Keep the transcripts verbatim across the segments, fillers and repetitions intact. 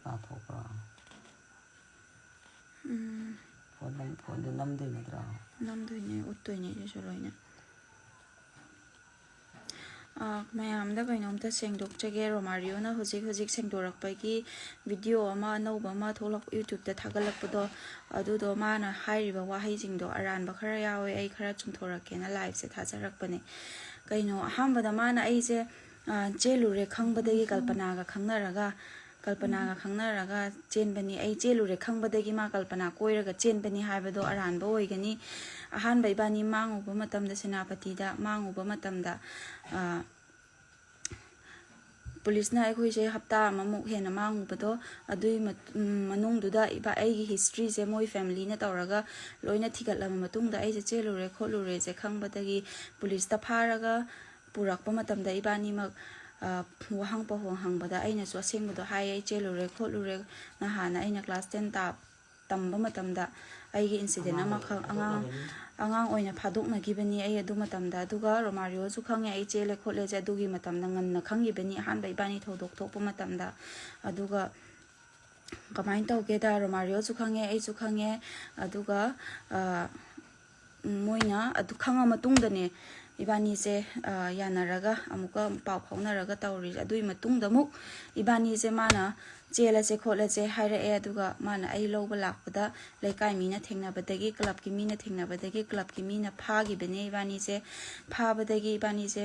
ꯄꯥꯊꯣꯛꯄ꯭ꯔꯣ? ꯎꯝ, phone ꯅꯝ- ꯐꯣꯟꯗꯨ ꯅꯝꯗꯣꯏ ꯅꯠꯇ꯭ꯔꯣ? ꯅꯝꯗꯣꯏꯅꯦ, ꯎꯠꯇꯣꯏꯅꯦ ꯑꯗꯨꯁꯨ ꯂꯣꯏꯅ꯫ ꯑꯥ, ꯃꯌꯥꯝꯗ ꯀꯩꯅꯣꯝꯇ ꯁꯦꯡꯗꯣꯛꯆꯒꯦ꯫ ꯔꯣꯃꯥꯔꯤꯑꯣꯅ ꯍꯧꯖꯤꯛ ꯍꯧꯖꯤꯛ ꯁꯦꯡꯗꯣꯔꯛꯄꯒꯤ ꯚꯤꯗꯤꯑꯣ ꯑꯃ ꯑꯅꯧꯕ ꯑꯃ ꯊꯣꯛꯂꯛ- YouTube-ꯇ ꯊꯥꯒꯠꯂꯛꯄꯗꯣ, ꯑꯗꯨꯗꯣ ꯃꯥꯅ ꯍꯥꯏꯔꯤꯕ ꯋꯥꯍꯩꯁꯤꯡꯗꯣ ꯑꯔꯥꯟꯕ ꯈꯔ ꯌꯥꯎꯋꯦ꯫ ꯑꯩ ꯈꯔ ꯆꯨꯝꯊꯣꯔꯛꯀꯦꯅ live-ꯁꯦ ꯊꯥꯖꯔꯛꯄꯅꯦ꯫ ꯀꯩꯅꯣ, ꯑꯍꯥꯟꯕꯗ ꯃꯥꯅ ꯑꯩꯁꯦ, ꯑꯥ, ꯆꯦꯜꯂꯨꯔꯦ ꯈꯪꯕꯗꯒꯤ ꯀꯜꯄꯅꯥꯒ ꯈꯪꯅꯔꯒ, ꯀꯜꯄꯅꯥꯒ ꯈꯪꯅꯔꯒ ꯆꯦꯟꯕꯅꯤ, ꯑꯩ ꯆꯦꯜꯂꯨꯔꯦ ꯈꯪꯕꯗꯒꯤ ꯃꯥ ꯀꯜꯄꯅꯥ ꯀꯣꯏꯔꯒ ꯆꯦꯟꯕꯅꯤ ꯍꯥꯏꯕꯗꯣ ꯑꯔꯥꯟꯕ ꯑꯣꯏꯒꯅꯤ꯫ ꯑꯍꯥꯟꯕ ꯏꯕꯥꯅꯤ ꯃꯥꯡꯉꯨꯕ ꯃꯇꯝꯗ, ꯁꯦꯅꯥꯄꯇꯤꯗ ꯃꯥꯡꯉꯨꯕ ꯃꯇꯝꯗ, ꯑꯥ, ꯄꯨꯂꯤꯁꯅ ꯑꯩꯈꯣꯏꯁꯦ ꯍꯞꯇꯥ ꯑꯃꯃꯨꯛ ꯍꯦꯟꯅ ꯃꯥꯡꯉꯨꯕꯗꯣ, ꯑꯗꯨꯒꯤ ꯃꯠ- ꯎꯝ, ꯃꯅꯨꯡꯗꯨꯗ ꯏꯕꯥ- ꯑꯩꯒꯤ history-ꯁꯦ ꯃꯣꯏ family-ꯅ ꯇꯧꯔꯒ ꯂꯣꯏꯅ ꯊꯤꯒꯠꯂꯕ ꯃꯇꯨꯡꯗ, ꯑꯩꯁꯦ ꯆꯦꯜꯂꯨꯔꯦ ꯈꯣꯠꯂꯨꯔꯦꯁꯦ ꯈꯪꯕꯗꯒꯤ ꯄꯨꯂꯤꯁꯇ ꯐꯥꯔꯒ ꯄꯨꯔꯛꯄ ꯃꯇꯝꯗ ꯏꯕꯥꯅꯤꯃꯛ, ꯑ, ꯋꯥꯍꯪ ꯄꯥꯎꯍꯪ ꯍꯪꯕꯗ ꯑꯩꯅꯁꯨ ꯑꯁꯦꯡꯕꯗꯣ ꯍꯥꯏ, ꯑꯩ ꯆꯦꯜꯂꯨꯔꯦ ꯈꯣꯠꯂꯨꯔꯦ꯫ ꯅꯍꯥꯟꯅ ꯑꯩꯅ class ten ꯇꯥ- ꯇꯝꯕ ꯃꯇꯝꯗ ꯑꯩꯒꯤ incident ꯑꯃꯈꯛ, ꯑꯉꯥꯡ, ꯑꯉꯥꯡ ꯑꯣꯏꯅ ꯐꯥꯗꯣꯛꯅꯈꯤꯕꯅꯤ ꯑꯩ ꯑꯗꯨ ꯃꯇꯝꯗ꯫ ꯑꯗꯨꯒ ꯔꯣꯃꯥꯔꯤꯑꯣꯁꯨ ꯈꯪꯉꯦ ꯑꯩ ꯆꯦꯜꯂꯦ ꯈꯣꯠꯂꯦꯁꯦ, ꯑꯗꯨꯒꯤ ꯃꯇꯝꯗ ꯉꯟꯅ ꯈꯪꯈꯤꯕꯅꯤ, ꯑꯍꯥꯟꯕ ꯏꯕꯥꯅꯤ ꯊꯧꯗꯣꯛ ꯊꯣꯛꯄ ꯃꯇꯝꯗ꯫ ꯑꯗꯨꯒ ꯀꯃꯥꯏꯅ ꯇꯧꯒꯦꯗ, ꯔꯣꯃꯥꯔꯤꯑꯣꯁꯨ ꯈꯪꯉꯦ, ꯑꯩꯁꯨ ꯈꯪꯉꯦ꯫ ꯑꯗꯨꯒ, ꯑ, ꯃꯣꯏꯅ ꯑꯗꯨ ꯈꯪꯉ ꯃꯇꯨꯡꯗꯅꯦ ꯏꯕꯥꯅꯤꯁꯦ, ꯑ, ꯌꯥꯅꯔꯒ ꯑꯃꯨꯛꯀ ꯄꯥꯎ ꯐꯥꯎꯅꯔꯒ ꯇꯧꯔꯤꯁꯦ꯫ ꯑꯗꯨꯒꯤ ꯃꯇꯨꯡꯗ ꯑꯃꯨꯛ ꯏꯕꯥꯅꯤꯁꯦ ꯃꯥꯅ ꯆꯦꯜꯂꯁꯦ ꯈꯣꯠꯂꯁꯦ ꯍꯥꯏꯔꯛꯑꯦ꯫ ꯑꯗꯨꯒ ꯃꯥꯅ ꯑꯩ ꯂꯧꯕ ꯂꯥꯛꯄꯗ ꯂꯩꯀꯥꯏ ꯃꯤꯅ ꯊꯦꯡꯅꯕꯗꯒꯤ, club-ꯀꯤ ꯃꯤꯅ ꯊꯦꯡꯅꯕꯗꯒꯤ club-ꯀꯤ ꯃꯤꯅ ꯐꯥꯈꯤꯕꯅꯦ ꯏꯕꯥꯅꯤꯁꯦ꯫ ꯐꯥꯕꯗꯒꯤ ꯏꯕꯥꯅꯤꯁꯦ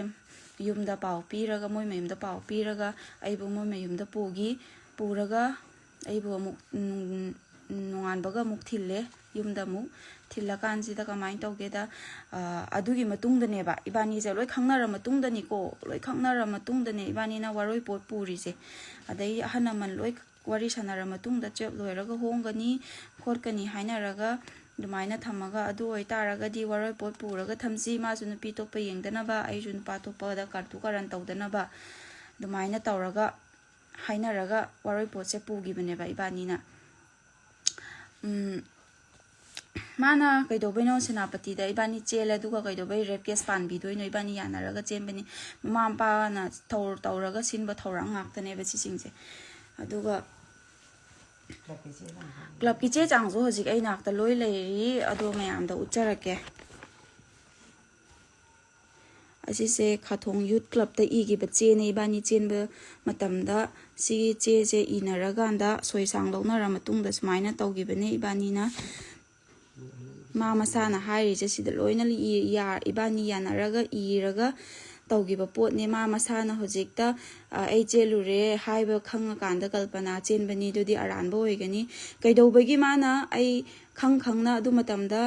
ꯌꯨꯝꯗ ꯄꯥꯎ ꯄꯤꯔꯒ, ꯃꯣꯏ ꯃꯌꯨꯝꯗ ꯄꯥꯎ ꯄꯤꯔꯒ ꯑꯩꯕꯨ ꯃꯣꯏ ꯃꯌꯨꯝꯗ ꯄꯨꯈꯤ꯫ ꯄꯨꯔꯒ ꯑꯩꯕꯨ ꯑꯃꯨꯛ, ꯎꯝ, ꯅꯣꯡꯉꯥꯟꯕꯒ ꯑꯃꯨꯛ ꯊꯤꯜꯂꯦ ꯌꯨꯝꯗ ꯑꯃꯨꯛ꯫ ꯊꯤꯜꯂꯀꯥꯟꯁꯤꯗ ꯀꯃꯥꯏꯅ ꯇꯧꯒꯦꯗ, ꯑ, ꯑꯗꯨꯒꯤ ꯃꯇꯨꯡꯗꯅꯦꯕ, ꯏꯕꯥꯅꯤꯁꯦ ꯂꯣꯏ ꯈꯪꯅꯔ ꯃꯇꯨꯡꯗꯅꯤꯀꯣ, ꯂꯣꯏ ꯈꯪꯅꯔ ꯃꯇꯨꯡꯗꯅꯦ ꯏꯕꯥꯅꯤꯅ ꯋꯥꯔꯣꯏꯄꯣꯠ ꯄꯨꯔꯤꯁꯦ꯫ ꯑꯗꯩ ꯑꯍꯜ ꯂꯃꯟ ꯂꯣꯏ ꯋꯥꯔꯤ ꯁꯥꯟꯅꯔ ꯃꯇꯨꯡꯗ, twelve ꯂꯣꯏꯔꯒ ꯍꯣꯡꯒꯅꯤ ꯈꯣꯠꯀꯅꯤ ꯍꯥꯏꯅꯔꯒ ꯑꯗꯨꯃꯥꯏꯅ ꯊꯝꯃꯒ, ꯑꯗꯨ ꯑꯣꯏꯇꯥꯔꯒꯗꯤ ꯋꯥꯔꯣꯏꯄꯣꯠ ꯄꯨꯔꯒ ꯊꯝꯁꯤ, ꯃꯥꯁꯨ ꯅꯨꯄꯤ ꯑꯇꯣꯞꯄ ꯌꯦꯡꯗꯅꯕ, ꯑꯩꯁꯨ ꯅꯨꯄꯥ ꯑꯇꯣꯞꯄꯗ ꯀꯥꯇꯨ ꯀꯥꯔꯟ ꯇꯧꯗꯅꯕ ꯑꯗꯨꯃꯥꯏꯅ ꯇꯧꯔꯒ ꯍꯥꯏꯅꯔꯒ ꯋꯥꯔꯣꯏꯄꯣꯠꯁꯦ ꯄꯨꯈꯤꯕꯅꯦꯕ ꯏꯕꯥꯅꯤꯅ꯫ ꯎꯝ, ꯃꯥꯅ ꯀꯩꯗꯧꯕꯩꯅꯣ ꯁꯦꯅꯥꯄꯇꯤꯗ ꯏꯕꯥꯅꯤ ꯆꯦꯜꯂꯦ, ꯑꯗꯨꯒ ꯀꯩꯗꯧꯕꯩ rape case ꯄꯥꯟꯕꯤꯗꯣꯏꯅꯣ? ꯏꯕꯥꯅꯤ ꯌꯥꯅꯔꯒ ꯆꯦꯟꯕꯅꯤ꯫ ꯃꯃꯥ ꯃꯄꯥꯅ ꯇꯧ-, ꯇꯧꯔꯒ ꯁꯤꯟꯕ ꯊꯧꯔꯥꯡ ꯉꯥꯛꯇꯅꯦꯕ ꯁꯤꯁꯤꯡꯁꯦ꯫ ꯑꯗꯨꯒ ꯀ꯭ꯂꯕꯀꯤ ꯆꯦ ꯆꯥꯡꯁꯨ ꯍꯧꯖꯤꯛ ꯑꯩ ꯅꯥꯛꯇ ꯂꯣꯏ ꯂꯩꯔꯤ, ꯑꯗꯣ ꯃꯌꯥꯝꯗ ꯎꯠꯆꯔꯛꯀꯦ꯫ ꯑꯁꯤꯁꯦ ꯈꯥꯊꯣꯡ ꯌꯨꯠ ꯀ꯭ꯂꯕꯇ ꯏꯈꯤꯕ ꯆꯦꯅꯦ꯫ ꯏꯕꯥꯅꯤ ꯆꯦꯟꯕ ꯃꯇꯝꯗ ꯁꯤꯒꯤ ꯆꯦꯁꯦ ꯏꯅꯔꯀꯥꯟꯗ ꯁꯣꯏ ꯁꯥꯡ ꯂꯧꯅꯔ ꯃꯇꯨꯡꯗ ꯁꯨꯃꯥꯏꯅ ꯇꯧꯈꯤꯕꯅꯦ ꯏꯕꯥꯅꯤꯅ꯫ ꯃꯥ ꯃꯁꯥꯅ ꯍꯥꯏꯔꯤꯁꯦ ꯁꯤꯗ ꯂꯣꯏꯅ ꯏ-, ꯌꯥ-, ꯏꯕꯥꯅꯤ ꯌꯥꯅꯔꯒ ꯏꯔꯒ ꯇꯧꯈꯤꯕ ꯄꯣꯠꯅꯦ꯫ ꯃꯥ ꯃꯁꯥꯅ ꯍꯧꯖꯤꯛꯇ, "ꯑ, ꯑꯩ ꯆꯦꯜꯂꯨꯔꯦ" ꯍꯥꯏꯕ ꯈꯪꯉꯀꯥꯟꯗ ꯀꯜꯄꯅꯥ ꯆꯦꯟꯕꯅꯤ, ꯑꯗꯨꯗꯤ ꯑꯔꯥꯟꯕ ꯑꯣꯏꯒꯅꯤ꯫ ꯀꯩꯗꯧꯕꯒꯤ ꯃꯥꯅ ꯑꯩ ꯈꯪ ꯈꯪꯅ ꯑꯗꯨ ꯃꯇꯝꯗ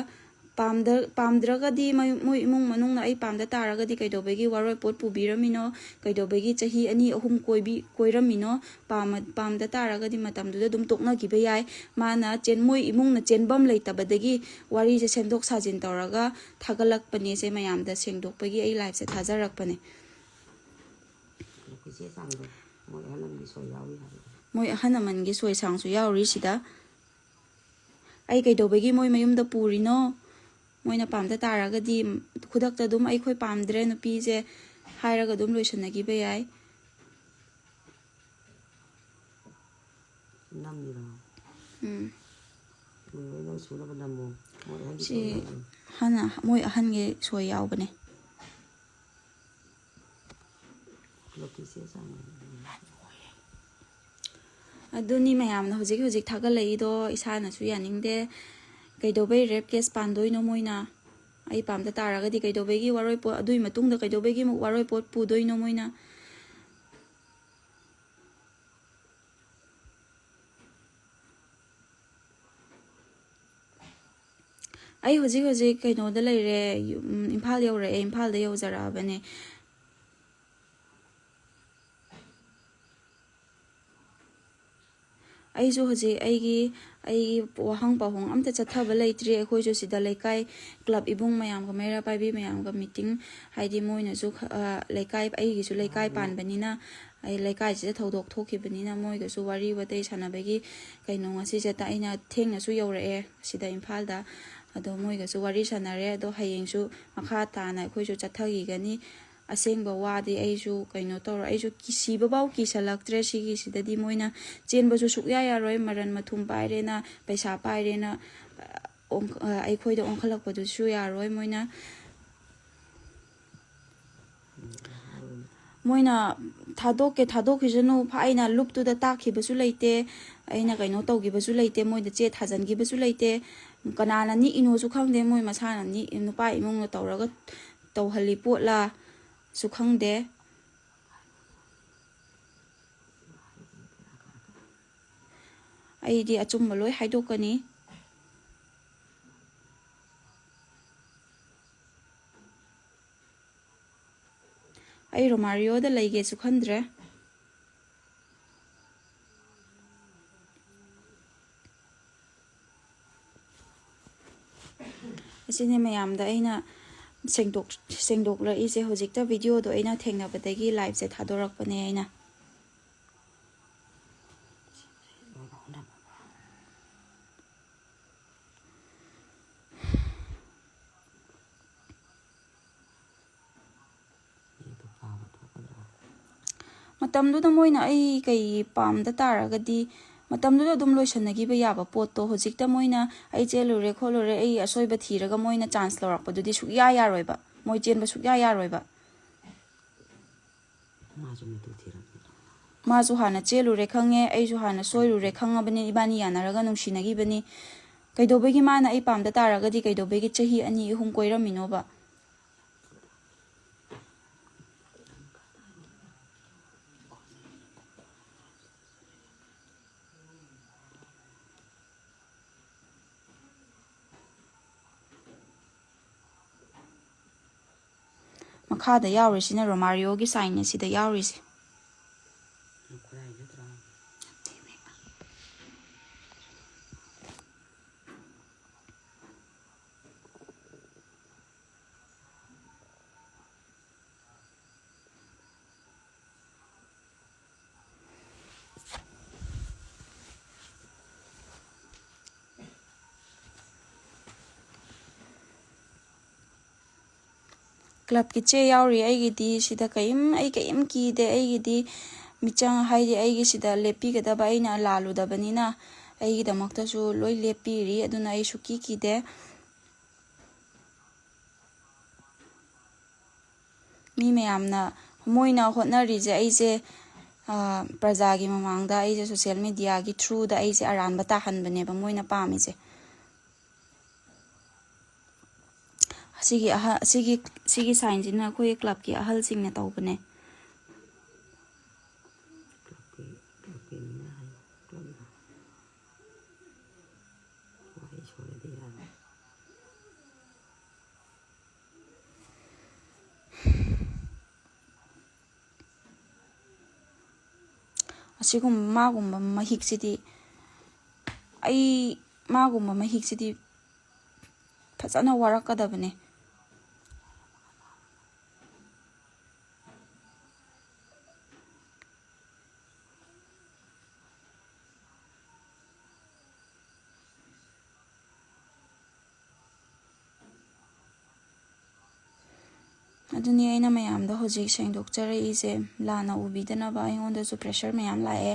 ꯄꯥꯝꯗ-, ꯄꯥꯝꯗ꯭ꯔꯒꯗꯤ, ꯃꯣꯏ, ꯃꯣꯏ ꯏꯃꯨꯡ ꯃꯅꯨꯡꯅ ꯑꯩ ꯄꯥꯝꯗ ꯇꯥꯔꯒꯗꯤ ꯀꯩꯗꯧꯕꯒꯤ ꯋꯥꯔꯣꯏꯄꯣꯠ ꯄꯨꯕꯤꯔꯝꯃꯤꯅꯣ? ꯀꯩꯗꯧꯕꯒꯤ ꯆꯍꯤ ꯑꯅꯤ ꯑꯍꯨꯝ ꯀꯣꯏꯕꯤ-, ꯀꯣꯏꯔꯝꯃꯤꯅꯣ? ꯄꯥꯝꯃ-, ꯄꯥꯝꯗ ꯇꯥꯔꯒꯗꯤ ꯃꯇꯝꯗꯨꯗ ꯑꯗꯨꯝ ꯇꯣꯛꯅꯈꯤꯕ ꯌꯥꯏ꯫ ꯃꯥꯅ ꯆꯦꯟ-, ꯃꯣꯏ ꯏꯃꯨꯡꯅ ꯆꯦꯟꯐꯝ ꯂꯩꯇꯕꯗꯒꯤ ꯋꯥꯔꯤꯁꯦ ꯁꯦꯝꯗꯣꯛ ꯁꯥꯖꯤꯟ ꯇꯧꯔꯒ ꯊꯥꯒꯠꯂꯛꯄꯅꯦ꯫ ꯁꯦ ꯃꯌꯥꯝꯗ ꯁꯦꯡꯗꯣꯛꯄꯒꯤ ꯑꯩ ꯂꯥꯏꯐꯁꯦ ꯊꯥꯖꯔꯛꯄꯅꯦ꯫ ꯆꯦ ꯆꯥꯡꯗꯣ ꯃꯣꯏ ꯑꯍꯜ ꯂꯃꯟꯒꯤ ꯁꯣꯏ ꯌꯥꯎꯔꯤ ꯍꯥꯏꯕ꯫ ꯃꯣꯏ ꯑꯍꯜ ꯂꯃꯟꯒꯤ ꯁꯣꯏ ꯁꯥꯡꯁꯨ ꯌꯥꯎꯔꯤ ꯁꯤꯗ꯫ ꯑꯩ ꯀꯩꯗꯧꯕꯒꯤ ꯃꯣꯏ ꯃꯌꯨꯝꯗ ꯄꯨꯔꯤꯅꯣ? ꯃꯣꯏꯅ ꯄꯥꯝꯗ ꯇꯥꯔꯒꯗꯤ ꯈꯨꯗꯛꯇ ꯑꯗꯨꯝ "ꯑꯩꯈꯣꯏ ꯄꯥꯝꯗ꯭ꯔꯦ ꯅꯨꯄꯤꯁꯦ" ꯍꯥꯏꯔꯒ ꯑꯗꯨꯝ ꯂꯣꯏꯁꯤꯟꯅꯈꯤꯕ ꯌꯥꯏ꯫ ꯅꯝꯃꯤꯔꯣ? ꯎꯝ꯫ ꯂꯣꯏ ꯅꯪ ꯁꯨꯅꯕ ꯅꯝꯃꯣ꯫ ꯃꯣꯏ ꯑꯍꯟꯒꯤ ꯁꯤ ꯁꯣꯏ ꯌꯥꯎꯔꯤ꯫ ꯍꯥꯟꯅ ꯃꯣꯏ ꯑꯍꯟꯒꯤ ꯁꯣꯏ ꯌꯥꯎꯕꯅꯦ꯫ ꯈꯨꯂꯛꯀꯤ ꯆꯦ ꯆꯥꯡ꯫ ꯑꯗꯨꯅꯤ ꯃꯌꯥꯝꯅ ꯍꯧꯖꯤꯛ ꯍꯧꯖꯤꯛ ꯊꯥꯒꯠꯂꯛꯏꯗꯣ, ꯏꯁꯥꯅꯁꯨ ꯌꯥꯅꯤꯡꯗꯦ꯫ ꯀꯩꯗꯧꯕꯩ ꯔꯦꯞ ꯀꯦꯁ ꯄꯥꯟꯗꯣꯏꯅꯣ ꯃꯣꯏꯅ? ꯑꯩ ꯄꯥꯝꯗ ꯇꯥꯔꯒꯗꯤ ꯀꯩꯗꯧꯕꯒꯤ ꯋꯥꯔꯣꯏꯄꯣꯠ, ꯑꯗꯨꯒꯤ ꯃꯇꯨꯡꯗ ꯀꯩꯗꯧꯕꯒꯤ ꯑꯃꯨꯛ ꯋꯥꯔꯣꯏꯄꯣꯠ ꯄꯨꯗꯣꯏꯅꯣ ꯃꯣꯏꯅ? ꯑꯩ ꯍꯧꯖꯤꯛ ꯍꯧꯖꯤꯛ ꯀꯩꯅꯣꯗ ꯂꯩꯔꯦ, ꯌꯨꯝ, ꯏꯝꯐꯥꯜ ꯌꯧꯔꯛꯑꯦ, ꯏꯝꯐꯥꯜꯗ ꯌꯧꯖꯔꯛꯑꯕꯅꯦ꯫ ꯑꯩꯁꯨ ꯍꯧꯖꯤꯛ ꯑꯩꯒꯤ, ꯑꯩꯒꯤ ꯋꯥꯍꯪ ꯄꯥꯎꯍꯪ ꯑꯝꯇ ꯆꯠꯊꯕ ꯂꯩꯇ꯭ꯔꯤ꯫ ꯑꯩꯈꯣꯏꯁꯨ ꯁꯤꯗ ꯂꯩꯀꯥꯏ ꯀ꯭ꯂꯕ ꯏꯕꯨꯡ ꯃꯌꯥꯝꯒ, ꯃꯩꯔꯥ ꯄꯥꯏꯕꯤ ꯃꯌꯥꯝꯒ ꯃꯤꯇꯤꯡ, ꯍꯥꯏꯗꯤ ꯃꯣꯏꯅꯁꯨ ꯈ-, ꯑ, ꯂꯩꯀꯥꯏ, ꯑꯩꯒꯤꯁꯨ ꯂꯩꯀꯥꯏ ꯄꯥꯟꯕꯅꯤꯅ, ꯑꯩ ꯂꯩꯀꯥꯏꯁꯤꯗ ꯊꯧꯗꯣꯛ ꯊꯣꯛꯈꯤꯕꯅꯤꯅ ꯃꯣꯏꯒꯁꯨ ꯋꯥꯔꯤ ꯋꯥꯇꯩ ꯁꯥꯟꯅꯕꯒꯤ ꯀꯩꯅꯣ ꯉꯁꯤꯁꯦ ꯇ-, ꯑꯩꯅ ꯊꯦꯡꯅꯁꯨ ꯌꯧꯔꯛꯑꯦ ꯁꯤꯗ ꯏꯝꯐꯥꯜꯗ꯫ ꯑꯗꯣ ꯃꯣꯏꯒꯁꯨ ꯋꯥꯔꯤ ꯁꯥꯟꯅꯔꯦ꯫ ꯑꯗꯣ ꯍꯌꯦꯡꯁꯨ ꯃꯈꯥ ꯇꯥꯅ ꯑꯩꯈꯣꯏꯁꯨ ꯆꯠꯊꯈꯤꯒꯅꯤ꯫ ꯑꯁꯦꯡꯕ ꯋꯥꯗꯤ ꯑꯩꯁꯨ ꯀꯩꯅꯣ ꯇꯧꯔ, ꯑꯩꯁꯨ ꯀꯤꯁꯤꯕꯐꯥꯎ ꯀꯤꯁꯜꯂꯛꯇ꯭ꯔꯦ꯫ ꯁꯤꯒꯤꯁꯤꯗꯗꯤ ꯃꯣꯏꯅ ꯆꯦꯟꯕꯁꯨ ꯁꯨꯛꯌꯥ ꯌꯥꯔꯣꯏ, ꯃꯔꯟ ꯃꯊꯨꯝ ꯄꯥꯏꯔꯦꯅ, ꯄꯩꯁꯥ ꯄꯥꯏꯔꯦꯅ, ꯑ, ꯑꯣꯟ-, ꯑ, ꯑꯩꯈꯣꯏꯗ ꯑꯣꯟꯈꯠꯂꯛꯄꯗꯨꯁꯨ ꯌꯥꯔꯣꯏ꯫ ꯃꯣꯏꯅ, ꯃꯣꯏꯅ ꯊꯥꯗꯣꯛꯀꯦ ꯊꯥꯗꯣꯛꯈꯤꯁꯅꯨ, ꯐ-, ꯑꯩꯅ ꯂꯨꯞꯇꯨꯗ ꯇꯥꯛꯈꯤꯕꯁꯨ ꯂꯩꯇꯦ, ꯑꯩꯅ ꯀꯩꯅꯣ ꯇꯧꯈꯤꯕꯁꯨ ꯂꯩꯇꯦ, ꯃꯣꯏꯗ ꯆꯦ ꯊꯥꯖꯤꯟꯈꯤꯕꯁꯨ ꯂꯩꯇꯦ꯫ ꯀꯅꯥꯅ ꯅꯤꯛꯏꯅꯣꯁꯨ ꯈꯪꯗꯦ, ꯃꯣꯏ ꯃꯁꯥꯅ ꯅꯤꯛ-, ꯅꯨꯄꯥ ꯏꯃꯨꯡꯅ ꯇꯧꯔꯒ ꯇꯧꯍꯜꯂꯤ ꯄꯣꯠꯂꯥꯁꯨ ꯈꯪꯗꯦ꯫ ꯑꯩꯗꯤ ꯑꯆꯨꯝꯕ ꯂꯣꯏ ꯍꯥꯏꯗꯣꯛꯀꯅꯤ꯫ ꯑꯩ ꯔꯣꯃꯥꯔꯤꯌꯣꯗ ꯂꯩꯒꯦꯁꯨ ꯈꯟꯗ꯭ꯔꯦ꯫ ꯑꯁꯤꯅꯤ ꯃꯌꯥꯝꯗ ꯑꯩꯅ ꯁꯦꯡꯗꯣꯛ-, ꯁꯦꯡꯗꯣꯛꯂꯛꯏꯁꯦ꯫ ꯍꯧꯖꯤꯛꯇ ꯚꯤꯗꯤꯑꯣꯗꯣ ꯑꯩꯅ ꯊꯦꯡꯅꯕꯗꯒꯤ ꯂꯥꯏꯞꯁꯦ ꯊꯥꯗꯣꯔꯛꯄꯅꯦ ꯑꯩꯅ꯫ ꯃꯇꯝꯗꯨꯗ ꯃꯣꯏꯅ ꯑꯩ ꯀꯩ ꯄꯥꯝꯗ ꯇꯥꯔꯒꯗꯤ, ꯃꯇꯝꯗꯨꯗ ꯑꯗꯨꯝ ꯂꯣꯏꯁꯟꯅꯈꯤꯕ ꯌꯥꯕ ꯄꯣꯠꯇꯣ, ꯍꯧꯖꯤꯛꯇ ꯃꯣꯏꯅ ꯑꯩ ꯆꯦꯜꯂꯨꯔꯦ ꯈꯣꯠꯂꯨꯔꯦ, ꯑꯩ ꯑꯁꯣꯏꯕ ꯊꯤꯔꯒ ꯃꯣꯏꯅ ꯆꯥꯟꯁ ꯂꯧꯔꯛꯄꯗꯨꯗꯤ ꯁꯨꯛꯌꯥ ꯌꯥꯔꯣꯏꯕ꯫ ꯃꯣꯏ ꯆꯦꯟꯕ ꯁꯨꯛꯌꯥ ꯌꯥꯔꯣꯏꯕ꯫ ꯃꯥꯁꯨ ꯃꯇꯨ ꯊꯤꯔꯝꯃꯤ꯫ ꯃꯥꯁꯨ ꯍꯥꯟꯅ ꯆꯦꯜꯂꯨꯔꯦ ꯈꯪꯉꯦ, ꯑꯩꯁꯨ ꯍꯥꯟꯅ ꯁꯣꯏꯔꯨꯔꯦ ꯈꯪꯉꯕꯅꯤ, ꯏꯕꯥꯅꯤ ꯌꯥꯅꯔꯒ ꯅꯨꯡꯁꯤꯅꯈꯤꯕꯅꯤ꯫ ꯀꯩꯗꯧꯕꯒꯤ ꯃꯥꯅ ꯑꯩ ꯄꯥꯝꯗ ꯇꯥꯔꯒꯗꯤ ꯀꯩꯗꯧꯕꯒꯤ ꯆꯍꯤ ꯑꯅꯤ ꯑꯍꯨꯝ ꯀꯣꯏꯔꯝꯃꯤꯅꯣꯕ? ꯃꯈꯥꯗ ꯌꯥꯎꯔꯤꯁꯤꯅ ꯔꯣꯃꯥꯔꯤꯌꯣꯒꯤ ꯁꯥꯏꯟꯅꯦ ꯁꯤꯗ ꯌꯥꯎꯔꯤꯁꯦ꯫ ꯀ꯭ꯂꯕꯀꯤ ꯆꯦ ꯌꯥꯎꯔꯤ ꯑꯩꯒꯤꯗꯤ꯫ ꯁꯤꯗ ꯀꯔꯤꯝ, ꯑꯩ ꯀꯔꯤꯝ ꯀꯤꯗꯦ꯫ ꯑꯩꯒꯤꯗꯤ ꯃꯤꯆꯪ ꯍꯥꯏꯗꯤ ꯑꯩꯒꯤ ꯁꯤꯗ ꯂꯦꯞꯄꯤꯒꯗꯕ ꯑꯩꯅ ꯂꯥꯜꯂꯨꯗꯕꯅꯤꯅ ꯑꯩꯒꯤꯗꯃꯛꯇꯁꯨ ꯂꯣꯏ ꯂꯦꯞꯄꯤꯔꯤ꯫ ꯑꯗꯨꯅ ꯑꯩ ꯁꯨꯛꯀꯤ ꯀꯤꯗꯦ꯫ ꯃꯤ ꯃꯌꯥꯝꯅ, ꯃꯣꯏꯅ ꯍꯣꯠꯅꯔꯤꯁꯦ ꯑꯩꯁꯦ, ꯑ, ꯄ꯭ꯔꯖꯥꯒꯤ ꯃꯃꯥꯡꯗ ꯑꯩꯁꯦ social mediaꯒꯤ throughꯗ ꯑꯩꯁꯦ ꯑꯔꯥꯟꯕ ꯇꯥꯍꯟꯕꯅꯦꯕ ꯃꯣꯏꯅ ꯄꯥꯝꯃꯤꯁꯦ꯫ ꯑꯁꯤꯒꯤ ꯑꯍ-, ꯑꯁꯤꯒꯤ, ꯁꯤꯒꯤ signꯁꯤꯅ ꯑꯩꯈꯣꯏ ꯀ꯭ꯂꯕꯀꯤ ꯑꯍꯜꯁꯤꯡꯅ ꯇꯧꯕꯅꯦ꯫ ꯀ꯭ꯂꯕꯀꯤ, ꯀ꯭ꯂꯕꯀꯤ ꯃꯤꯅ ꯍꯥꯏ, ꯀ꯭ꯂꯕꯅ꯫ ꯋꯥꯍꯩ ꯁꯣꯏꯔꯗꯤ ꯌꯥꯔꯣꯏ꯫ ꯑꯁꯤꯒꯨꯝꯕ, ꯃꯥꯒꯨꯝꯕ ꯃꯍꯤꯛꯁꯤꯗꯤ, ꯑꯩ, ꯃꯥꯒꯨꯝꯕ ꯃꯍꯤꯛꯁꯤꯗꯤ ꯐꯖꯅ ꯋꯥꯔꯛꯀꯗꯕꯅꯦ꯫ ꯑꯗꯨꯅꯤ ꯑꯩꯅ ꯃꯌꯥꯝꯗ ꯍꯧꯖꯤꯛ ꯁꯦꯡꯗꯣꯛꯆꯔꯛꯏꯁꯦ, ꯂꯥꯟꯅ ꯎꯕꯤꯗꯅꯕ꯫ ꯑꯩꯉꯣꯟꯗꯁꯨ pressure ꯃꯌꯥꯝ ꯂꯥꯛꯑꯦ꯫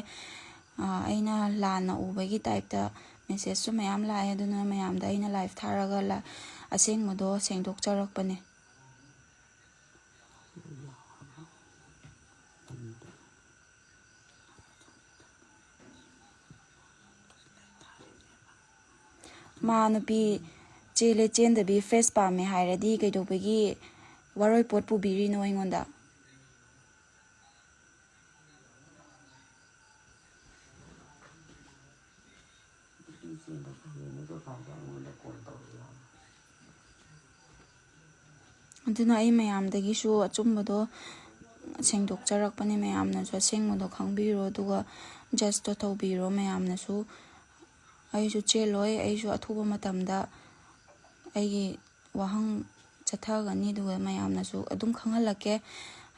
ꯑꯥ, ꯑꯩꯅ ꯂꯥꯟꯅ ꯎꯕꯒꯤ typeꯇ messageꯁꯨ ꯃꯌꯥꯝ ꯂꯥꯛꯑꯦ꯫ ꯑꯗꯨꯅ ꯃꯌꯥꯝꯗ ꯑꯩꯅ live ꯊꯥꯔꯒ ꯂ-, ꯑꯁꯦꯡꯕꯗꯣ ꯁꯦꯡꯗꯣꯛꯆꯔꯛꯄꯅꯦ꯫ ꯃꯥ ꯅꯨꯄꯤ ꯆꯦꯜꯂꯦ ꯆꯦꯟꯗꯕꯤ fresh ꯄꯥꯝꯃꯦ ꯍꯥꯏꯔꯗꯤ ꯀꯩꯗꯧꯕꯒꯤ ꯋꯥꯔꯣꯏ ꯄꯣꯠ ꯄꯨꯕꯤꯔꯤꯅꯣ ꯑꯩꯉꯣꯟꯗ? ꯑꯗꯨꯅ ꯑꯩ ꯃꯌꯥꯝꯗꯒꯤꯁꯨ ꯑꯆꯨꯝꯕꯗꯣ ꯁꯦꯡꯗꯣꯛꯆꯔꯛꯄꯅꯦ꯫ ꯃꯌꯥꯝꯅꯁꯨ ꯑꯁꯦꯡꯕꯗꯣ ꯈꯪꯕꯤꯔꯣ, ꯑꯗꯨꯒ judgeꯇꯣ ꯇꯧꯕꯤꯔꯣ ꯃꯌꯥꯝꯅꯁꯨ꯫ ꯑꯩꯁꯨ ꯆꯦꯜꯂꯣꯏ, ꯑꯩꯁꯨ ꯑꯊꯨꯕ ꯃꯇꯝꯗ ꯑꯩꯒꯤ ꯋꯥꯍꯪ ꯆꯠꯊꯒꯅꯤ, ꯑꯗꯨꯒ ꯃꯌꯥꯝꯅꯁꯨ ꯑꯗꯨꯝ ꯈꯪꯍꯜꯂꯛꯀꯦ꯫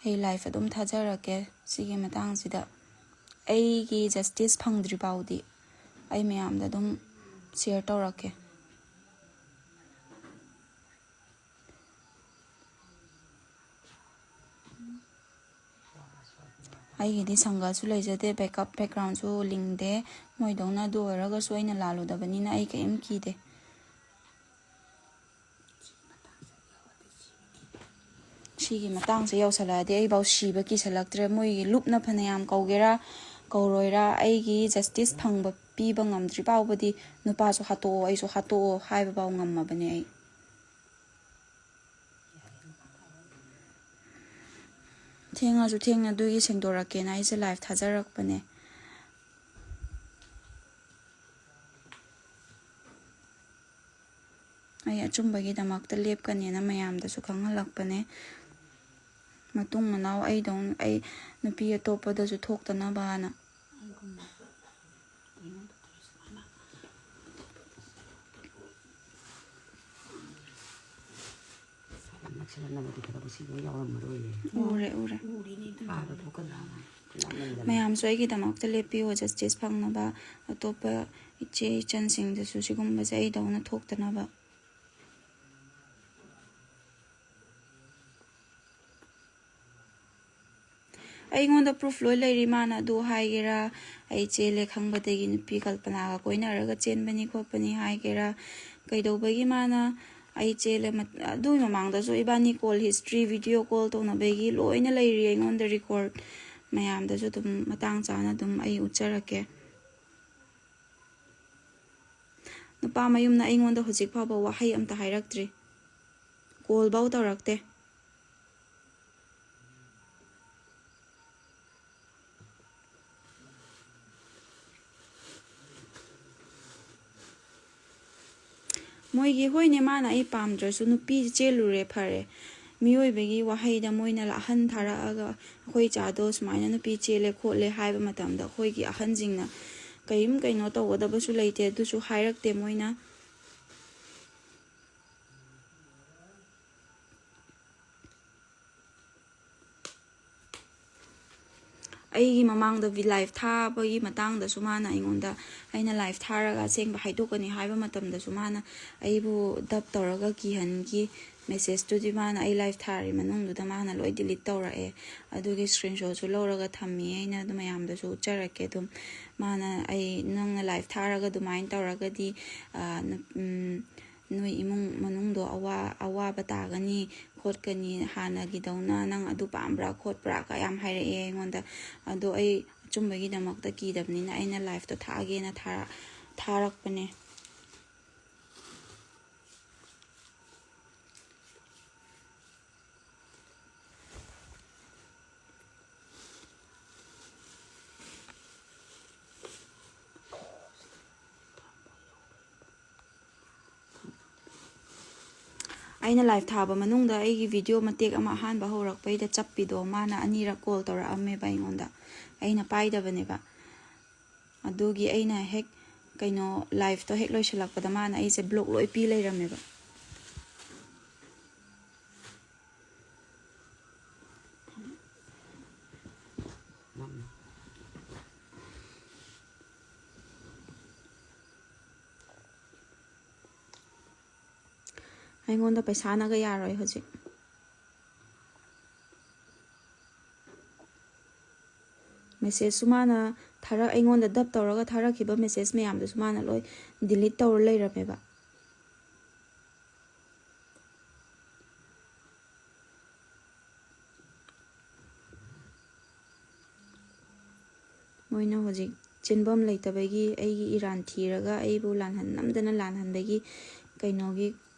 ꯑꯩ live ꯑꯗꯨꯝ ꯊꯥꯖꯔꯛꯀꯦ ꯁꯤꯒꯤ ꯃꯇꯥꯡꯁꯤꯗ꯫ ꯑꯩꯒꯤ justice ꯐꯪꯗ꯭ꯔꯤ ꯐꯥꯎꯗꯤ ꯑꯩ ꯃꯌꯥꯝꯗ ꯑꯗꯨꯝ share ꯇꯧꯔꯛꯀꯦ꯫ ꯑꯩꯒꯤꯗꯤ ꯁꯪꯒꯁꯨ ꯂꯩꯖꯗꯦ, ꯕꯦꯛꯀꯞ ꯕꯦꯛꯒ꯭ꯔꯥꯎꯟꯁꯨ ꯂꯤꯡꯗꯦ꯫ ꯃꯣꯏꯗꯧꯅ ꯑꯗꯨ ꯑꯣꯏꯔꯒꯁꯨ ꯑꯩꯅ ꯂꯥꯜꯂꯨꯗꯕꯅꯤꯅ ꯑꯩ ꯀꯔꯤꯝ ꯀꯤꯗꯦ꯫ ꯁꯤꯒꯤ ꯃꯇꯥꯡꯁꯦ ꯌꯧꯁꯜꯂꯛꯑꯗꯤ ꯑꯩꯐꯥꯎ ꯁꯤꯕ ꯀꯤꯁꯜꯂꯛꯇ꯭ꯔꯦ꯫ ꯃꯣꯏꯒꯤ ꯂꯨꯞꯅ ꯐꯅꯌꯥꯝ ꯀꯧꯒꯦꯔꯥ ꯀꯧꯔꯣꯏꯔꯥ, ꯑꯩꯒꯤ ꯖꯁꯇꯤꯁ ꯐꯪꯕ ꯄꯤꯕ ꯉꯝꯗ꯭ꯔꯤ ꯐꯥꯎꯕꯗꯤ ꯅꯨꯄꯥꯁꯨ ꯍꯥꯠꯇꯣꯛꯑꯣ, ꯑꯩꯁꯨ ꯍꯥꯠꯇꯣꯛꯑꯣ ꯍꯥꯏꯕꯐꯥꯎ ꯉꯝꯃꯕꯅꯦ ꯑꯩ꯫ ꯊꯦꯡꯉꯁꯨ ꯊꯦꯡꯅ ꯑꯗꯨꯒꯤ ꯁꯦꯡꯗꯣꯔꯛꯀꯦꯅ ꯑꯩꯁꯦ ꯂꯥꯏꯚ ꯊꯥꯖꯔꯛꯄꯅꯦ꯫ ꯑꯩ ꯑꯆꯨꯝꯕꯒꯤꯗꯃꯛꯇ ꯂꯦꯞꯀꯅꯦꯅ ꯃꯌꯥꯝꯗꯁꯨ ꯈꯪꯍꯜꯂꯛꯄꯅꯦ꯫ ꯃꯇꯨꯡ ꯃꯅꯥꯎ ꯑꯩꯗꯧ-, ꯑꯩ ꯅꯨꯄꯤ ꯑꯇꯣꯞꯄꯗꯁꯨ ꯊꯣꯛꯇꯅꯕꯅ꯫ ꯅꯛꯁꯤꯜꯂꯛꯅꯕꯗꯤ ꯈꯔꯕꯨ ꯁꯤ ꯂꯣꯏ ꯌꯥꯎꯔꯝꯃꯔꯣꯏꯌꯦ꯫ ꯎꯔꯦ, ꯎꯔꯦ꯫ ꯀꯥꯗ ꯊꯣꯛꯀꯗ꯭ꯔꯥ ꯍꯥꯏꯅ ꯂꯥꯞꯃꯟꯗꯅ꯫ ꯃꯌꯥꯝꯁꯨ ꯑꯩꯒꯤꯗꯃꯛꯇ ꯂꯦꯞꯄꯤꯌꯣ, ꯖꯁꯇꯤꯁ ꯐꯪꯅꯕ, ꯑꯇꯣꯞꯄ ꯏꯆꯦ ꯏꯆꯟꯁꯤꯡꯗꯁꯨ ꯁꯤꯒꯨꯝꯕꯁꯦ ꯑꯩꯗꯧꯅ ꯊꯣꯛꯇꯅꯕ꯫ ꯑꯩꯉꯣꯟꯗ ꯄ꯭ꯔꯨꯐ ꯂꯣꯏ ꯂꯩꯔꯤ꯫ ꯃꯥꯅ ꯑꯗꯨ ꯍꯥꯏꯒꯦꯔꯥ, ꯑꯩ ꯆꯦꯜꯂꯦ ꯈꯪꯕꯗꯒꯤ ꯅꯨꯄꯤ ꯀꯜꯄꯅꯥꯒ ꯀꯣꯏꯅꯔꯒ ꯆꯦꯟꯕꯅꯤ ꯈꯣꯠꯄꯅꯤ ꯍꯥꯏꯒꯦꯔꯥ, ꯀꯩꯗꯧꯕꯒꯤ ꯃꯥꯅ ꯑꯩ ꯆꯦꯜꯂꯦ, ꯃꯠ-, ꯑꯗꯨꯒꯤ ꯃꯃꯥꯡꯗꯁꯨ ꯏꯕꯥꯅꯤ ꯀꯣꯜ ꯍꯤꯁꯇ꯭ꯔꯤ, ꯚꯤꯗꯤꯑꯣ ꯀꯣꯜ ꯇꯧꯅꯕꯒꯤ ꯂꯣꯏꯅ ꯂꯩꯔꯤ ꯑꯩꯉꯣꯟꯗ ꯔꯦꯀꯣꯔꯠ꯫ ꯃꯌꯥꯝꯗꯁꯨ ꯑꯗꯨꯝ ꯃꯇꯥꯡ ꯆꯥꯅ ꯑꯗꯨꯝ ꯑꯩ ꯎꯠꯆꯔꯛꯀꯦ꯫ ꯅꯨꯄꯥ ꯃꯌꯨꯝꯅ ꯑꯩꯉꯣꯟꯗ ꯍꯧꯖꯤꯛ ꯐꯥꯎꯕ ꯋꯥꯍꯩ ꯑꯝꯇ ꯍꯥꯏꯔꯛꯇ꯭ꯔꯤ, ꯀꯣꯜꯐꯧ ꯇꯧꯔꯛꯇꯦ꯫ ꯃꯣꯏꯒꯤ, ꯍꯣꯏꯅꯦ, ꯃꯥꯅ ꯑꯩ ꯄꯥꯝꯗ꯭ꯔꯁꯨ ꯅꯨꯄꯤ ꯆꯦꯜꯂꯨꯔꯦ, ꯐꯔꯦ꯫ ꯃꯤꯑꯣꯏꯕꯒꯤ ꯋꯥꯍꯩꯗ ꯃꯣꯏꯅ ꯑꯍꯟ ꯊꯥꯔꯛꯑꯒ ꯑꯩꯈꯣꯏ ꯏꯆꯥꯗꯣ ꯁꯨꯃꯥꯏꯅ ꯅꯨꯄꯤ ꯆꯦꯜꯂꯦ ꯈꯣꯠꯂꯦ ꯍꯥꯏꯕ ꯃꯇꯝꯗ ꯑꯩꯈꯣꯏꯒꯤ ꯑꯍꯟꯁꯤꯡꯅ ꯀꯔꯤꯝ ꯀꯩꯅꯣ ꯇꯧꯒꯗꯕꯁꯨ ꯂꯩꯇꯦ, ꯑꯗꯨꯁꯨ ꯍꯥꯏꯔꯛꯇꯦ ꯃꯣꯏꯅ꯫ ꯑꯩꯒꯤ ꯃꯃꯥꯡꯗ ꯂꯥꯏꯐ ꯊꯥꯕꯒꯤ ꯃꯇꯥꯡꯗꯁꯨ ꯃꯥꯅ ꯑꯩꯉꯣꯟꯗ, ꯑꯩꯅ ꯂꯥꯏꯐ ꯊꯥꯔꯒ ꯑꯁꯦꯡꯕ ꯍꯥꯏꯗꯣꯛꯀꯅꯤ ꯍꯥꯏꯕ ꯃꯇꯝꯗꯁꯨ ꯃꯥꯅ ꯑꯩꯕꯨ ꯗꯞ ꯇꯧꯔꯒ ꯀꯤꯍꯟꯈꯤ꯫ ꯃꯦꯁꯦꯖꯇꯨꯗꯤ ꯃꯥꯅ ꯑꯩ ꯂꯥꯏꯐ ꯊꯥꯔꯤ ꯃꯅꯨꯡꯗꯨꯗ ꯃꯥꯅ ꯂꯣꯏ ꯗꯤꯂꯤꯠ ꯇꯧꯔꯛꯑꯦ꯫ ꯑꯗꯨꯒꯤ ꯁ꯭ꯀ꯭ꯔꯤꯟꯁꯣꯠꯁꯨ ꯂꯧꯔꯒ ꯊꯝꯃꯤ, ꯑꯩꯅ ꯑꯗꯨ ꯃꯌꯥꯝꯗꯁꯨ ꯎꯠꯆꯔꯛꯀꯦ꯫ ꯑꯗꯨꯝ ꯃꯥꯅ ꯑꯩ, "ꯅꯪꯅ ꯂꯥꯏꯐ ꯊꯥꯔꯒ ꯑꯗꯨꯃꯥꯏꯅ ꯇꯧꯔꯒꯗꯤ, ꯅꯣꯏ ꯏꯃꯨꯡ ꯃꯅꯨꯡꯗꯣ ꯑꯋꯥ ꯑꯋꯥꯕ ꯇꯥꯒꯅꯤ ꯈꯣꯠꯀꯅꯤ, ꯍꯥꯟꯅꯒꯤꯗꯧꯅ ꯅꯪ ꯑꯗꯨ ꯄꯥꯝꯕ꯭ꯔꯥ ꯈꯣꯠꯄ꯭ꯔꯥ?" ꯀ ꯌꯥꯝ ꯍꯥꯏꯔꯛꯑꯦ ꯑꯩꯉꯣꯟꯗ꯫ ꯑꯗꯣ ꯑꯩ ꯑꯆꯨꯝꯕꯒꯤꯗꯃꯛꯇ ꯀꯤꯗꯕꯅꯤꯅ ꯑꯩꯅ ꯂꯥꯏꯐꯇꯣ ꯊꯥꯛꯑꯒꯦꯅ ꯊꯥꯔꯛꯄꯅꯦ꯫ ꯑꯩꯅ ꯂꯥꯏꯐ ꯊꯥꯕ ꯃꯅꯨꯡꯗ ꯑꯩꯒꯤ ꯚꯤꯗꯤꯑꯣ ꯃꯇꯦꯛ ꯑꯃ ꯑꯍꯥꯟꯕ ꯍꯧꯔꯛꯄꯩꯗ ꯆꯞꯄꯤꯗꯣ, ꯃꯥꯅ ꯑꯅꯤꯔꯛ ꯀꯣꯜ ꯇꯧꯔꯛꯑꯝꯃꯦꯕ ꯑꯩꯉꯣꯟꯗ꯫ ꯑꯩꯅ ꯄꯥꯏꯗꯕꯅꯦꯕ꯫ ꯑꯗꯨꯒꯤ ꯑꯩꯅ ꯍꯦꯛ ꯀꯩꯅꯣ, ꯂꯥꯏꯐꯇꯣ ꯍꯦꯛ ꯂꯣꯏꯁꯤꯜꯂꯛꯄꯗ ꯃꯥꯅ ꯑꯩꯁꯦ ꯕ꯭ꯂꯣꯛ ꯂꯣꯏ ꯄꯤ ꯂꯩꯔꯝꯃꯦꯕ꯫ ꯑꯩꯉꯣꯟꯗ ꯄꯩꯁꯥꯅꯒ ꯌꯥꯔꯣꯏ ꯍꯧꯖꯤꯛ꯫ ꯃꯦꯁꯦꯖꯁꯨ ꯃꯥꯅ ꯊꯥꯔꯛ ꯑꯩꯉꯣꯟꯗ ꯗꯞ ꯇꯧꯔꯒ ꯊꯥꯔꯛꯈꯤꯕ ꯃꯦꯁꯦꯖ ꯃꯌꯥꯝꯗꯨꯁꯨ ꯃꯥꯅ ꯂꯣꯏ ꯗꯤꯂꯤꯠ ꯇꯧꯔ ꯂꯩꯔꯝꯃꯦꯕ꯫ ꯃꯣꯏꯅ ꯍꯧꯖꯤꯛ ꯆꯦꯟꯐꯝ ꯂꯩꯇꯕꯒꯤ ꯑꯩꯒꯤ ꯏꯔꯥꯟ ꯊꯤꯔꯒ ꯑꯩꯕꯨ ꯂꯥꯟꯍꯟ-, ꯅꯝꯗꯅ ꯂꯥꯟꯍꯟꯕꯒꯤ ꯀꯩꯅꯣꯒꯤ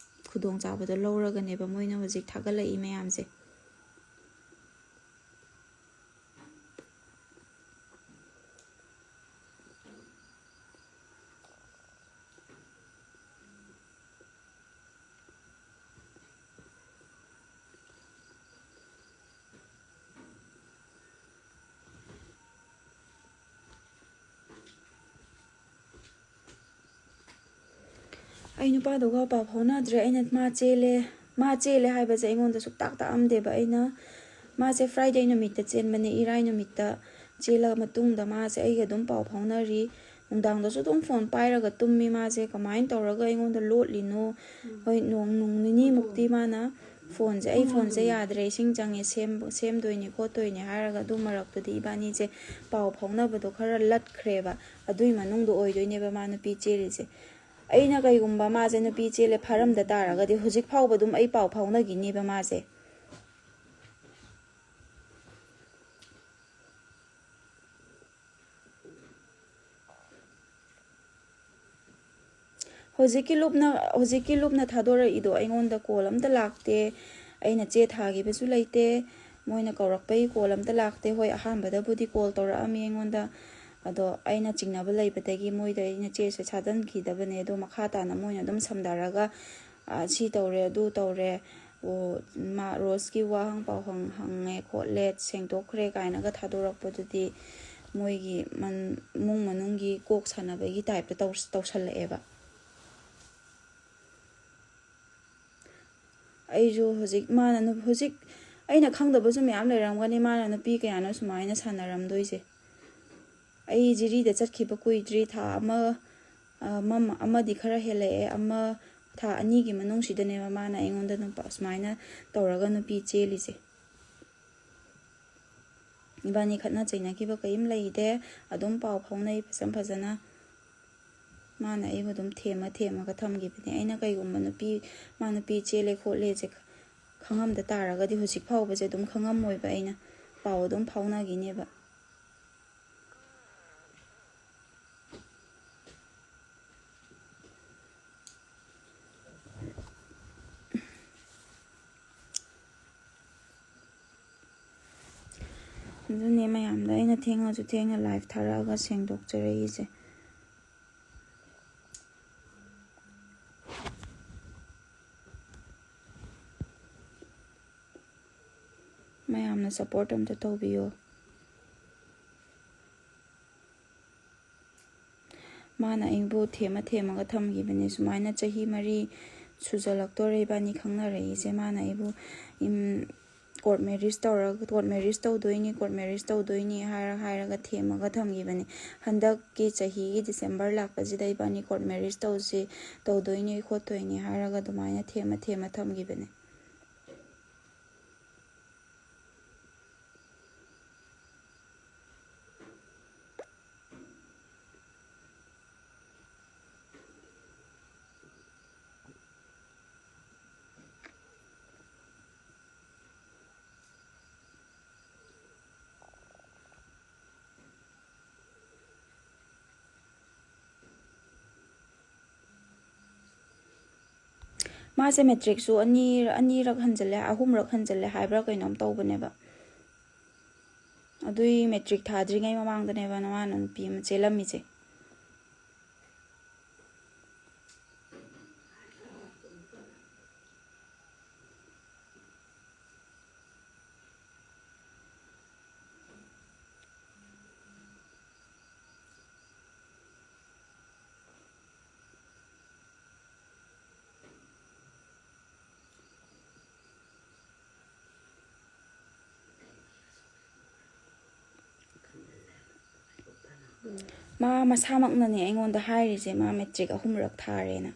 ꯈꯨꯗꯣꯡꯆꯥꯕꯗꯣ ꯂꯧꯔꯒꯅꯦꯕ ꯃꯣꯏꯅ ꯍꯧꯖꯤꯛ ꯊꯥꯒꯠꯂꯛꯏ ꯃꯌꯥꯝꯁꯦ꯫ ꯑꯩ ꯅꯨꯄꯥꯗꯨꯒ ꯄꯥꯎ ꯐꯥꯎꯅꯗ꯭ꯔꯦ꯫ ꯑꯩꯅ ꯃꯥ ꯆꯦꯜꯂꯦ, ꯃꯥ ꯆꯦꯜꯂꯦ ꯍꯥꯏꯕꯁꯦ ꯑꯩꯉꯣꯟꯗ ꯁꯨꯛꯇꯥꯛ ꯇꯥꯛꯑꯝꯗꯦꯕ꯫ ꯑꯩꯅ, ꯃꯥꯁꯦ ꯐ꯭ꯔꯥꯏꯗꯦ ꯅꯨꯃꯤꯠꯇ ꯆꯦꯟꯕꯅꯦ, ꯏꯔꯥꯏ ꯅꯨꯃꯤꯠꯇ ꯆꯦꯜꯂ ꯃꯇꯨꯡꯗ ꯃꯥꯁꯦ ꯑꯩꯒ ꯑꯗꯨꯝ ꯄꯥꯎ ꯐꯥꯎꯅꯔꯤ꯫ ꯅꯨꯡꯗꯥꯡꯗꯁꯨ ꯑꯗꯨꯝ ꯐꯣꯟ ꯄꯥꯏꯔꯒ ꯇꯨꯝꯃꯤ꯫ ꯃꯥꯁꯦ ꯀꯃꯥꯏꯅ ꯇꯧꯔꯒ ꯑꯩꯉꯣꯟꯗ ꯂꯣꯠꯂꯤꯅꯣ? ꯍꯣꯏ, ꯅꯣꯡ, ꯅꯣꯡ ꯅꯤꯅꯤꯃꯨꯛꯇꯤ ꯃꯥꯅ ꯐꯣꯟꯁꯦ, "ꯑꯩ ꯐꯣꯟꯁꯦ ꯌꯥꯗ꯭ꯔꯦ, ꯏꯁꯤꯡ ꯆꯪꯉꯦ, ꯁꯦꯝ-, ꯁꯦꯝꯗꯣꯏꯅꯦ ꯈꯣꯠꯇꯣꯏꯅꯦ" ꯍꯥꯏꯔꯒ ꯑꯗꯨ ꯃꯔꯛꯇꯨꯗꯤ ꯏꯕꯥꯅꯤꯁꯦ ꯄꯥꯎ ꯐꯥꯎꯅꯕꯗꯣ ꯈꯔ ꯂꯠꯈ꯭ꯔꯦꯕ꯫ ꯑꯗꯨꯏ ꯃꯅꯨꯡꯗ ꯑꯣꯏꯗꯣꯏꯅꯦꯕ ꯃꯥ ꯅꯨꯄꯤ ꯆꯦꯜꯂꯤꯁꯦ꯫ ꯑꯩꯅ ꯀꯩꯒꯨꯝꯕ ꯃꯥꯁꯦ ꯅꯨꯄꯤ ꯆꯦꯜꯂꯦ ꯐꯥꯔꯝꯗ ꯇꯥꯔꯒꯗꯤ ꯍꯧꯖꯤꯛ ꯐꯥꯎꯕ ꯑꯗꯨꯝ ꯑꯩ ꯄꯥꯎ ꯐꯥꯎꯅꯈꯤꯅꯦꯕ ꯃꯥꯁꯦ꯫ ꯍꯧꯖꯤꯛꯀꯤ ꯂꯨꯞꯅ, ꯍꯧꯖꯤꯛꯀꯤ ꯂꯨꯞꯅ ꯊꯥꯗꯣꯔꯛꯏꯗꯣ ꯑꯩꯉꯣꯟꯗ ꯀꯣꯜ ꯑꯝꯇ ꯂꯥꯛꯇꯦ꯫ ꯑꯩꯅ ꯆꯦ ꯊꯥꯈꯤꯕꯁꯨ ꯂꯩꯇꯦ꯫ ꯃꯣꯏꯅ ꯀꯧꯔꯛꯄꯒꯤ ꯀꯣꯜ ꯑꯝꯇ ꯂꯥꯛꯇꯦ꯫ ꯍꯣꯏ, ꯑꯍꯥꯟꯕꯗꯕꯨꯗꯤ ꯀꯣꯜ ꯇꯧꯔꯛꯑꯝꯃꯤ ꯑꯩꯉꯣꯟꯗ, ꯑꯗꯣ ꯑꯩꯅ ꯆꯤꯡꯅꯕ ꯂꯩꯕꯗꯒꯤ ꯃꯣꯏꯗ ꯑꯩꯅ ꯆꯦꯁꯦ ꯊꯥꯖꯤꯟꯈꯤꯗꯕꯅꯦ꯫ ꯑꯗꯣ ꯃꯈꯥ ꯇꯥꯅ ꯃꯣꯏꯅ ꯑꯗꯨꯝ ꯁꯝꯊꯔꯒ, "ꯑ, ꯁꯤ ꯇꯧꯔꯦ, ꯑꯗꯨ ꯇꯧꯔꯦ, ꯑꯣ, ꯃꯥ ꯔꯣꯁꯀꯤ ꯋꯥ ꯍꯪ ꯄꯥꯎ ꯍꯪ-, ꯍꯪꯉꯦ ꯈꯣꯠꯂꯦ, ꯁꯦꯡꯗꯣꯛꯈ꯭ꯔꯦ" ꯀꯥꯏꯅꯒ ꯊꯥꯗꯣꯔꯛꯄꯗꯨꯗꯤ ꯃꯣꯏꯒꯤ ꯃꯟ-, ꯏꯃꯨꯡ ꯃꯅꯨꯡꯒꯤ ꯀꯣꯛ ꯁꯥꯟꯅꯕꯒꯤ ꯇꯥꯏꯞꯇ ꯇꯧ-, ꯇꯧꯁꯜꯂꯛꯑꯦꯕ꯫ ꯑꯩꯁꯨ ꯍꯧꯖꯤꯛ ꯃꯥꯅ ꯅꯨ-, ꯍꯧꯖꯤꯛ ꯑꯩꯅ ꯈꯪꯗꯕꯁꯨ ꯃꯌꯥꯝ ꯂꯩꯔꯝꯒꯅꯤ, ꯃꯥꯅ ꯅꯨꯄꯤ ꯀꯌꯥꯅꯣ ꯁꯨꯃꯥꯏꯅ ꯁꯥꯟꯅꯔꯝꯗꯣꯏꯁꯦ꯫ ꯑꯩ ꯖꯤꯔꯤꯗ ꯆꯠꯈꯤꯕ ꯀꯨꯏꯗ꯭ꯔꯤ, ꯊꯥ ꯑꯃ, ꯑ, ꯑꯃ, ꯑꯃꯗꯤ ꯈꯔ ꯍꯦꯜꯂꯛꯑꯦ, ꯑꯃ, ꯊꯥ ꯑꯅꯤꯒꯤ ꯃꯅꯨꯡꯁꯤꯗꯅꯦꯕ ꯃꯥꯅ ꯑꯩꯉꯣꯟꯗ ꯅꯨꯄꯥ ꯁꯨꯃꯥꯏꯅ ꯇꯧꯔꯒ ꯅꯨꯄꯤ ꯆꯦꯜꯂꯤꯁꯦ꯫ ꯏꯕꯥꯅꯤ ꯈꯠꯅ ꯆꯩꯅꯈꯤꯕ ꯀꯔꯤꯝ ꯂꯩꯇꯦ, ꯑꯗꯨꯝ ꯄꯥꯎ ꯐꯥꯎꯅꯩ ꯐꯖ ꯐꯖꯅ꯫ ꯃꯥꯅ ꯑꯩꯕꯨ ꯑꯗꯨꯝ ꯊꯦꯝꯃ ꯊꯦꯝꯃꯒ ꯊꯝꯈꯤꯕꯅꯦ꯫ ꯑꯩꯅ ꯀꯩꯒꯨꯝꯕ ꯅꯨꯄꯤ, ꯃꯥ ꯅꯨꯄꯤ ꯆꯦꯜꯂꯦ ꯈꯣꯠꯂꯦꯁꯦ ꯈꯪꯉꯝꯗ ꯇꯥꯔꯒꯗꯤ ꯍꯧꯖꯤꯛ ꯐꯥꯎꯕꯁꯦ ꯑꯗꯨꯝ ꯈꯪꯉꯝꯃꯣꯏꯕ, ꯑꯩꯅ ꯄꯥꯎ ꯑꯗꯨꯝ ꯐꯥꯎꯅꯈꯤꯅꯦꯕ꯫ ꯑꯗꯨꯅꯦ ꯃꯌꯥꯝꯗ ꯑꯩꯅ ꯊꯦꯡꯉꯁꯨ ꯊꯦꯡꯅ ꯂꯥꯏꯚ ꯊꯥꯔꯛꯑꯒ ꯁꯦꯡꯗꯣꯛꯆꯔꯛꯏꯁꯦ꯫ ꯃꯌꯥꯝꯅ ꯁꯞꯄꯣꯔꯠ ꯑꯝꯇ ꯇꯧꯕꯤꯌꯣ꯫ ꯃꯥꯅ ꯑꯩꯕꯨ ꯊꯦꯝꯃ ꯊꯦꯝꯃꯒ ꯊꯝꯈꯤꯕꯅꯦ꯫ ꯁꯨꯃꯥꯏꯅ ꯆꯍꯤ ꯃꯔꯤ ꯁꯨꯖꯜꯂꯛꯇꯣꯔꯦ ꯏꯕꯥꯅꯤ ꯈꯪꯅꯔꯛꯏꯁꯦ꯫ ꯃꯥꯅ ꯑꯩꯕꯨ, ꯏꯝ, ꯀꯣꯔꯠ ꯃꯦꯔꯤꯖ ꯇꯧꯔꯒ, ꯀꯣꯔꯠ ꯃꯦꯔꯤꯖ ꯇꯧꯗꯣꯏꯅꯤ, ꯀꯣꯔꯠ ꯃꯦꯔꯤꯖ ꯇꯧꯗꯣꯏꯅꯤ ꯍꯥꯏꯔ ꯍꯥꯏꯔꯒ ꯊꯦꯝꯃꯒ ꯊꯝꯈꯤꯕꯅꯤ꯫ ꯍꯟꯗꯛꯀꯤ ꯆꯍꯤꯒꯤ ꯗꯤꯁꯦꯝꯕꯔ ꯂꯥꯛꯄꯁꯤꯗ ꯏꯕꯥꯅꯤ ꯀꯣꯔꯠ ꯃꯦꯔꯤꯖ ꯇꯧꯁꯤ, ꯇꯧꯗꯣꯏꯅꯤ ꯈꯣꯠꯇꯣꯏꯅꯤ ꯍꯥꯏꯔꯒ ꯑꯗꯨꯃꯥꯏꯅ ꯊꯦꯝꯃ ꯊꯦꯝꯃ ꯊꯝꯈꯤꯕꯅꯤ꯫ ꯃꯥꯁꯦ ꯃꯦꯇ꯭ꯔꯤꯛꯁꯨ ꯑꯅꯤ, ꯑꯅꯤꯔꯛ ꯍꯟꯖꯤꯜꯂꯦ, ꯑꯍꯨꯝꯔꯛ ꯍꯟꯖꯤꯜꯂꯦ ꯍꯥꯏꯕ꯭ꯔꯥ ꯀꯩꯅꯣꯝ ꯇꯧꯕꯅꯦꯕ꯫ ꯑꯗꯨꯏ ꯃꯦꯇ꯭ꯔꯤꯛ ꯊꯥꯗ꯭ꯔꯤꯉꯩ ꯃꯃꯥꯡꯗꯅꯦꯕ ꯃꯥꯅ ꯅꯨꯄꯤ ꯑꯃ ꯆꯦꯜꯂꯝꯃꯤꯁꯦ꯫ ꯃꯥ ꯃꯁꯥꯃꯛꯅꯅꯦ ꯑꯩꯉꯣꯟꯗ ꯍꯥꯏꯔꯤꯁꯦ, ꯃꯥ ꯃꯦꯇ꯭ꯔꯤꯛ ꯑꯍꯨꯝꯔꯛ ꯊꯥꯔꯦꯅ꯫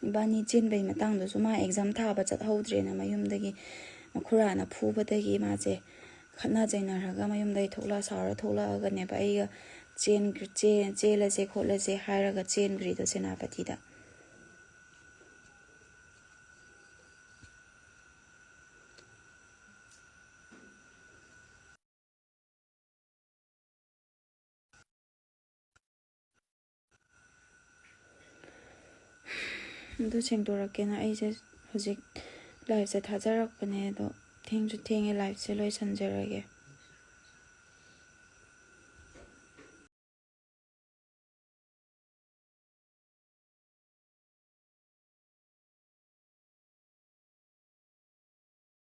ꯏꯕꯥꯅꯤ ꯆꯦꯟꯕꯩ ꯃꯇꯥꯡꯗꯨꯁꯨ ꯃꯥ ꯑꯦꯛꯖꯥꯝ ꯊꯥꯕ ꯆꯠꯍꯧꯗ꯭ꯔꯦꯅ ꯃꯌꯨꯝꯗꯒꯤ ꯃꯈꯨꯔꯥꯅ ꯐꯨꯕꯗꯒꯤ ꯃꯥꯁꯦ ꯈꯠꯅ ꯆꯩꯅꯔꯒ ꯃꯌꯨꯝꯗꯒꯤ ꯊꯣꯛꯂꯛꯑ, ꯁꯥꯎꯔ ꯊꯣꯛꯂꯛꯑꯒꯅꯦꯕ ꯑꯩꯒ ꯆꯦꯟ-, ꯆꯦ-, ꯆꯦꯜꯂꯁꯦ ꯈꯣꯠꯂꯁꯦ ꯍꯥꯏꯔꯒ ꯆꯦꯟꯈ꯭ꯔꯤꯗꯣ ꯁꯦꯅꯥꯄꯇꯤꯗ꯫ ꯑꯗꯨ ꯁꯦꯡꯗꯣꯔꯛꯀꯦꯅ ꯑꯩꯁꯦ ꯍꯧꯖꯤꯛ ꯂꯥꯏꯞꯁꯦ ꯊꯥꯖꯔꯛꯄꯅꯦ, ꯑꯗꯣ ꯊꯦꯡꯁꯨ ꯊꯦꯡꯉꯦ, ꯂꯥꯏꯞꯁꯦ ꯂꯣꯏꯁꯟꯖꯔꯒꯦ꯫